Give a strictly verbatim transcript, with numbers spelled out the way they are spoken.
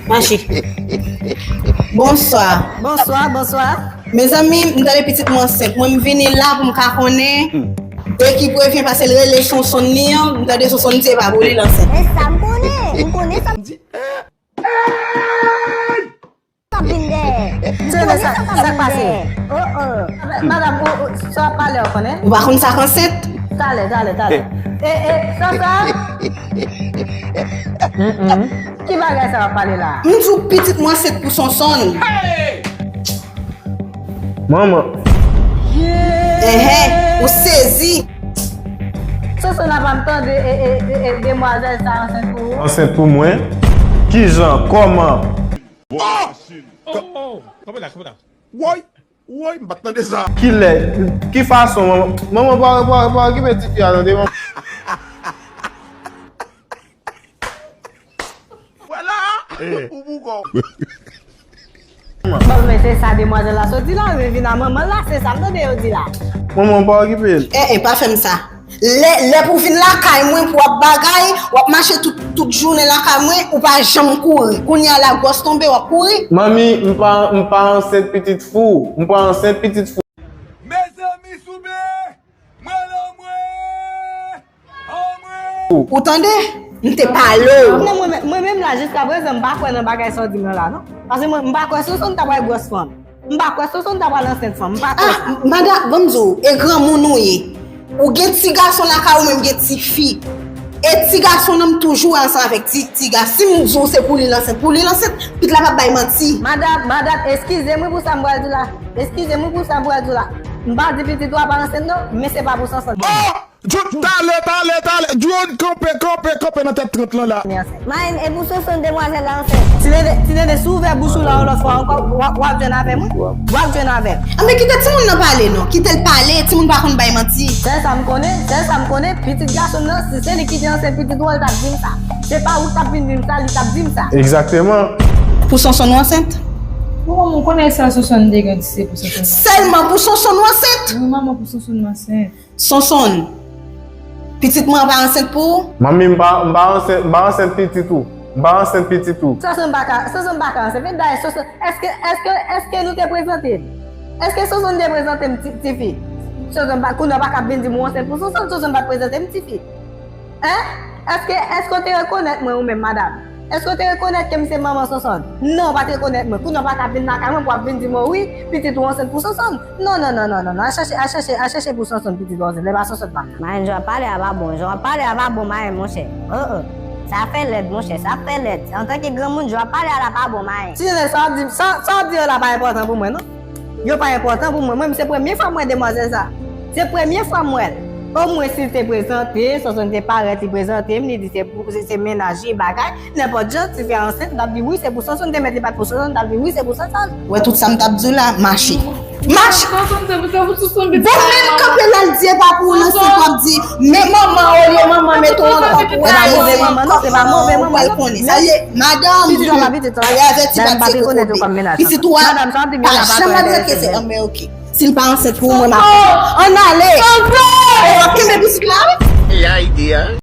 Mache. Bonswa. Bonswa, bonswa. Mezanmi, m tande pitit mwen ansent. Mwen, m vini la pou m ka konnen de ki prevyen, paske l rele Sonsonn li an. M tande Sonsonn di se pa pou li l ansent. E sa m konnen. M konnen sa m di. Sa vin dèyè. M konnen sa k pase. Oh, oh. Madanm, ou, ou, sa w ap pale, ou konnen? Ou pa konn sa k ansent? Talè, talè, talè. E, e, sa, sa? Mm-mm. Ki bagay sa w ap pale la? M di w pitit mwen ansent pou Sonsonn. Manman. Enhen, ou sezi. Sonsonn apa m tande, e, e, e, e, demwazèl sa ansent pou ou? Ansent pou mwen? Kijan? Kòman? Oh! Oh, oh, oh. Kanpe la, kanpe la. Woy! Woy, m pa t tande sa. Kilè? Ki fason, manman? Manman, pa, pa, pa okipe tifi a, tande, manman. Vwala! Ou pou kò. Bon, men se sa demwazèl la sot di la, men vin a manman la, se sa m tande yo di la. Manman, pa okipe l. Eh, eh, pa fè m sa. Lè, lè pou vin lakay mwen, pou w ap bagay, w ap mache tout, tout jounen lakay mwen, ou pa janm kouri. Kounye a la gwòs tonbe, w ap kouri. Manmi, m pa, m pa ansent pitit fou. M pa ansent pitit fou. Mezanmi, souple! Mwen la, mwen! Anmwe! Ou tande? M te pale w. Non, mwen, mwen menm la, jiska prezan, m pa kwè nan bagay sa w di m nan la, non. Paske mwen, m pa kwè Sonsonn ta pral gwòs fanm. M pa kwè Sonsonn ta pral ansent fanm. M pa kwè sa. Ah, madanm, ban m di w, e granmoun ou ye. Ou gen ti gason lakay ou, menm gen ti fi. E ti gason nan m toujou ansanm avèk ti, ti gason. Si m di w se pou li l ansent, pou li l ansent, pitit la p ap bay manti. Madanm, madanm, eskize m wi pou sa m pral di w la. Eskize m wi pou sa m pral di w la. M pa di pitit ou a pa ansent non, men se pa pou Sonsonn. Oh! Jude, talè, talè, talè. Jude, kanpe, kanpe, kanpe nan tèt trant lan la. Mayen, e pou Sonsonn demwazèl la ansent. Ti Nene, Ti Nene, si w ouvè bouch ou la yon lòt fwa ankò, w ap, w ap jwenn avè mwen. W ap jwenn avè m. Anben kite timoun nan pale non. Kite l pale, timoun pa konn bay manti. Sèl sa m konnen, sèl sa m konnen, pitit gason m nan, si se li ki te ansent pitit ou an, li t ap di m sa. Se pa ou k t ap vin di m sa, li t ap di m sa. Egzakteman. Pou Sonsonn ou ansent? Bon, ou konnen sa Sonsonn te gen, se pou Sonsonn. Sèlman pou Sonsonn ou ansent? Wi, manman, pou Sonsonn m ansent. Sonsonn, pitit mwen an pa ansent pou ou? Manmi, m pa, m pa ansent, m pa ansent pitit ou. M pa ansent pitit ou. Sonsonn pa ka, Sonsonn pa ka ansent. Men dayè, Sonsonn, èske, èske, èske nou te prezante l? Èske Sonsonn te prezante m ti, tifi? Sonsonn pa, kounye a pa ka vin di m ou ansent pou Sonsonn, Sonsonn pa t prezante m tifi. Hein? Èske, èske w te rekonèt mwen ou menm, madanm? Èske w te rekonèt ke m se manman Sonsonn? Non, w pa t rekonèt mwen. Kounye a w pa ka vin lakay mwen pou w ap vin di mwen, wi, pitit ou ansent pou Sonsonn. Non, non, non, non, non, non. Al chèche, al chèche, al chèche pou Sonsonn, pitit ou ansent. Lè pa Sonsonn pa m nan. Mayen, jan w ap pale a pa bon. Jan w ap pale a pa bon, Mayen, monchè. Oh, oh. Sa fè lèd, monchè. Sa fè lèd. Antanke granmoun, jan w ap pale a la pa bon, Mayen. Ti nènè, sa w ap di, sa, sa w ap di yo la pa enpòtan pou mwen, non. Yo pa enpòtan pou mwen. Mwen, se premye fwa m wè demwazèl sa. Se premye fwa m wè l. Omwen, si l te prezante, Sonsonn te parèt, li prezante m, li di se pou, se, se mennaj li, bagay. Nenpòt jan, tifi a ansent, m t ap di wi, se pou Sonsonn, te mèt li pa t pou Sonsonn, m t ap di wi, se pou Sonsonn. Wè tout sa m t ap di w la, mache. Mache! Bon, men kanpe la, l di e pa pou w nan sent w ap di, men manman, olye manman, mete w nan kòp ou. Se pa move manman, non, se pa move manman, non. Pral konnen. Sa ye, madanm, pitit ou a pa pitit ou a. Bagay avèti pa tire kote. Pitit ou a pa janm adrese se anmè, oke. Si l pa ansent pou ou, mwen m ap ann ale. Ou ap kenbe pitit la, wi.